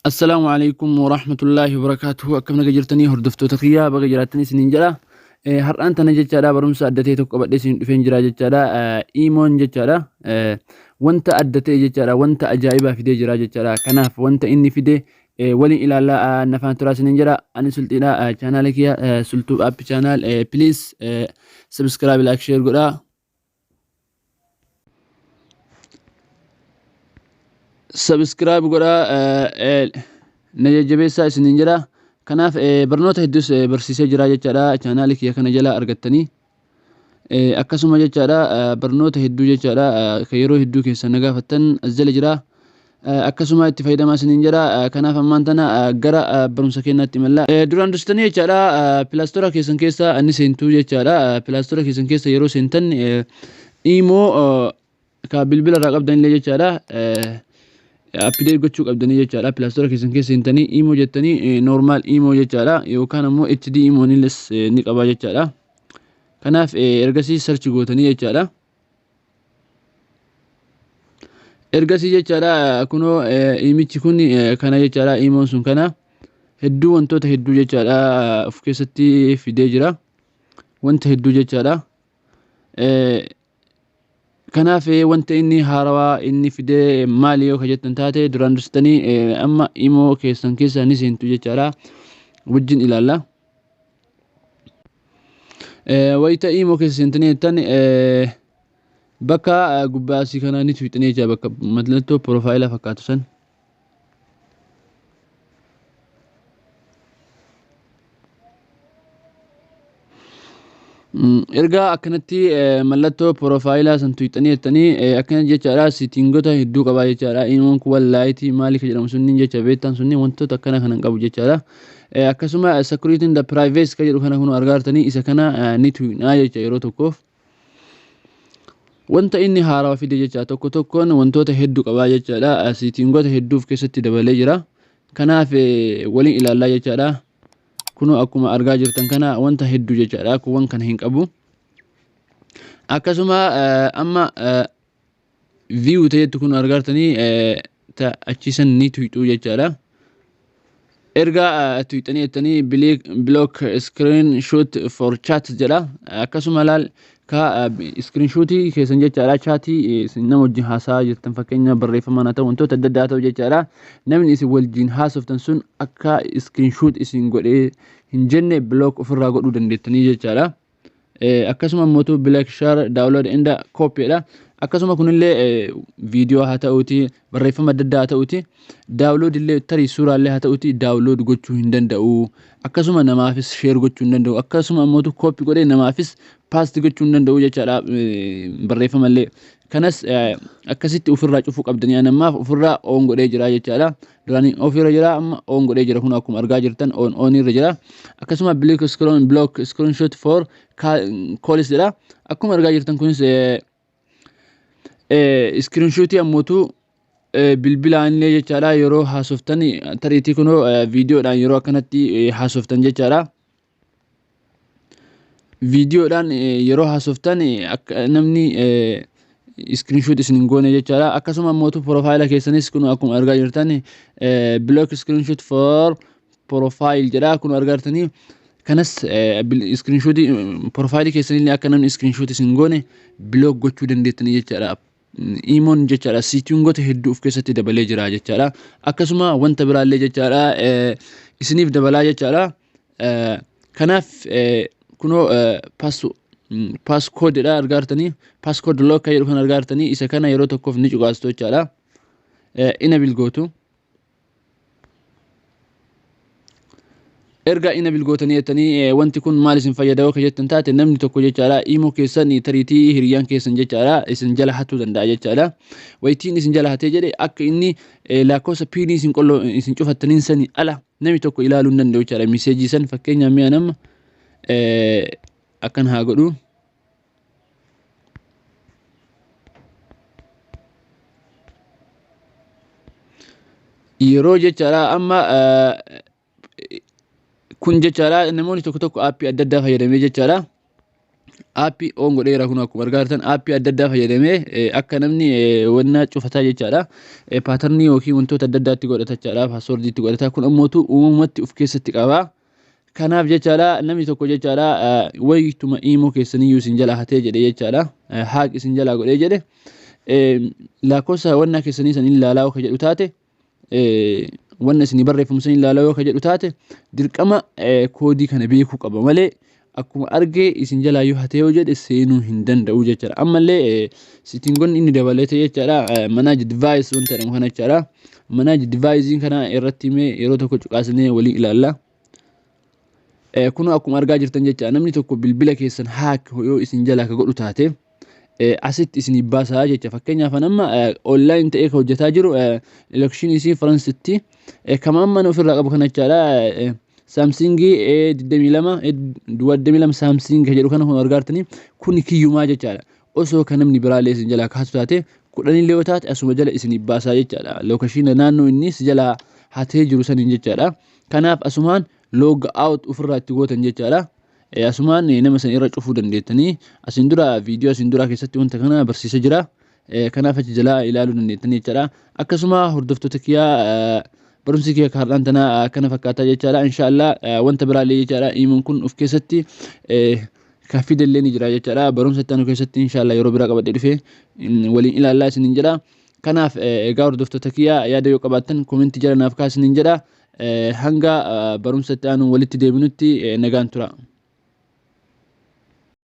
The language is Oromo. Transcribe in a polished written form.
Assalaamu alaikum warahmatullaahi wabarakaatuhu. Akkam naga jirtanii hordoftoota kiyyaa, baga jiraattanii isiniin jedha. Har'aan tana jechaadha barumsa adda ta'e tokko qabadhee isin dhufeen jira jechaadha. Iimoon jechaadha. Wanta adda ta'e jechaadha. Wanta ajaa'ibaa fidee jira jechaadha. Kanaaf wanta inni fide waliin ilaallaa, nafaan turaa isiniin jedha. Ani sulxiidha. Chaanaala kiyya Sultuu App Channel, please subscribe, like, share godhaa. Subscribe godhaa, na jajjabeessaa isiniin jedha. Kanaaf barnoota hedduus barsiisee jira jechaadha. Chaanaalii kiyya kana jala argattanii. Akkasuma jechaadha barnoota hedduu jechaadha kan yeroo hedduu keessan na gaafattan as jala jira. Akkasuma itti fayyadamaa isiniin jedha. Kanaaf ammaan tana gara barumsa keenyaatti imalla. Duraan dursitanii jechaadha Play Store keessan keessa inni seentuu jechaadha. Play Store keessan keessa yeroo seentan iimoo ka bilbila irraa qabdan illee jechaadha. Update gochuu qabdanii jechaadha. Play Store keessan keessa seentanii iimoo jettanii normal iimoo jechaadha. Yookaan ammoo HD iimoon illee ni qaba jechaadha. Kanaaf ergasii search gootanii jechaadha. Ergasii jechaadha kunoo iimichi kun kana jechaadha. Iimoon sun kana hedduu wantoota hedduu jechaadha of keessatti fidee jira. Wanta hedduu jechaadha. Kanaaf wanta inni haarawaa inni fidee maali yoo ka jettan taate, duraan dursitanii amma iimoo keessan keessa ni seentu jechaadha. Wajjin ilaalla. Wayita iimoo keessa seentanii jettan bakka gubbaa asii kana ni tuqxanii jecha, bakka mallattoo profaayilaa fakkaatu san. Erga akkanatti mallattoo profaayilaa san tuqxanii jettanii akkana jechaadha, settingota hedduu qabaa jechaadha. Iimoon kun lite maali ka jedhamu sunniin jecha beektan sunniin wantoota akkana kanan qabu jechaadha. Akkasuma security and privacy ka jedhu kana kun argaa jirtanii, isa kana ni tuqnaa jecha yeroo tokkoof. Wanta inni haarawaa fide jecha tokko tokkoon wantoota hedduu qabaa jechaadha. Settingota hedduu of keessatti dabalee jira. Kanaaf waliin ilaallaa jechaadha. Kunoo akkuma argaa jirtan kana wanta hedduu jechaadha. Kuuwwan kana hin qabu. Akkasuma amma view ta'etti kun argaa jirtanii achiisan ni tuqxuu jechaadha. Erga tuqxanii jettanii block screenshot for chat jedha. Akkasuma laal ka screenshotii keessan jechaadha. Chatii nama wajjin haasa'aa jirtan, fakkeenya barreeffamaan haa ta'u, wantoota adda addaa haa ta'u jechaadha. Namni isin wajjin haasoftan sun akka screenshot isin godhee hin jenne block ofirraa godhuu dandeettanii jechaadha. Akkasuma immoo block share, download and copy dha. Akkasuma kunillee viidiyoo haa ta'uuti, barreeffama adda addaa haa ta'uuti, download illee tarii suuraallee haa ta'uuti download gochuu hin danda'u. Akkasuma namaafis share gochuu hin danda'u. Akkasuma immoo copy godhee namaafis paste gochuu hin danda'u jechaadha barreeffama illee. Kanas akkasitti ofirraa cufuu qabdanii, ani ammaaf ofirraa on godhee jira jechaadha. Duraan ofirra jira, amma on godhee jira, kun akkuma argaa jirtan on on irra jira. Akkasuma block screenshot for calls jedha. Akkuma argaa jirtan kunis screenshotii ammootu bilbilaan illee jechaadha yeroo haasoftan, tariitii kunoo viidiyoodhaan yeroo akkanatti haasoftan jechaadha. Viidiyoodhaan yeroo haasoftan akka namni screenshot isin hin goone jechaadha. Akkasuma ammootu profaayila keessanis kun akkuma argaa jirtan block screenshot for profile jedha, kun argaa jirtanii. Kanas screenshotii profaayilii keessanillee akka namni screenshot isin goone block gochuu dandeettanii jechaadha. Iimoon jechaadha settingota hedduu of keessatti dabalee jira jechaadha. Akkasuma wanta biraallee jechaadha isiniif dabalaa jechaadha. Kanaaf kunoo passcodedha argaa jirtanii, passcode lock kan jedhu kan argaa jirtanii, isa kana yeroo tokkoof ni cuqaastu jechaadha. Enable gootu. Erga enable gootanii jettanii wanti kun maal isin fayyada yoo jettan taate, namni tokko jechaadha iimoo keessan tariitii hiriyyaan keessan jechaadha isin jala hatuu danda'a jechaadha. Wayitiin isin jala hatee jedhe akka inni lakkoofsa PINii isin qolloo isin cufattaniin sani ala namni tokko ilaaluu hin danda'u jechaadha. Messageii san fakkeenyaaf mi'a nama akkan haa godhu. Yeroo jechaadha amma kun jechaadha namoonni tokko tokko appii adda addaa fayyadamee jechaadha. Aappii on godheera. Kun akkuma argaa jirtan aappii adda addaa fayyadamee akka namni wannaa cufataa jechaadha. Paatarnii yookiin wantoota adda addaatti godhata jechaadha. Paaswoordiitti godhata. Kun ammootu uumamatti of keessatti qaba. Kanaaf jechaadha, namni tokko jechaadha, wayituma iimoo keessaniyyuu isin jalaa hatee jedhe jechaadha. Hack isin jalaa godhee jedhe, lakkoofsa wannaa keessanii san ilaalaa yoo ka jedhu taate, wanna isinii barreeffamu san ilaalaa yoo ka jedhu taate, dirqama koodii kana beekuu qaba malee akkuma argee isin jalaa yoo hatee yoo jedhe seenuu hin danda'u jechaadha. Ammallee settingonni inni dabalate jechaadha, manage device wanta jedhamu kana jechaadha. Manage device kana irratti mee yeroo tokko cuqaasnee waliin ilaalla. Kun akkuma argaa jirtan jecha, namni tokko bilbila keessan hack yoo isin jalaa ka godhu taate, asitti isinii baasaa jecha. Fakkeenyaaf, amma online ta'ee ka hojjetaa jiru elekshinii isii Faransitti kama amma ofirraa qabu kana jechaadha. Samsungii A22 duwwaa 22 Samsung jedhu kana kun argaa jirtanii, kun kiyyumaa jechaadha. Osoo kan namni biraallee isin jalaa kaasu taate, 10illee yoo taate, asuma jala isinii baasaa jechaadha. Location naannoo inni si jalaa hatee jiru saniin jechaadha. Kanaaf asumaan log out ofirraa itti gootan jechaadha. Asumaan nama san irra cufuu dandeettanii. Asin dura viidiyoo asin dura keessatti wanta kana barsiisa jira. Kanaaf achi jalaa ilaaluu dandeettanii jechaadha. Akkasuma hordoftoota kiyyaa, barumsi kiyya har'aan tana akkana fakkaataa jechaadha. Inshaallah wanta biraallee jechaadha, imoon kun of keessatti kan fidellee ni jira jechaadha. Barumsa itti aanu keessatti inshaallah yeroo biraa qabadhee dhufee waliin ilaallaa isiniin jedha. Kanaaf egaa hordoftoota kiyyaa, yaada yoo qabaattan koomentii jala naaf kaasiniin jedha. Hanga barumsa itti aanu walitti deebinutti nagaan tura.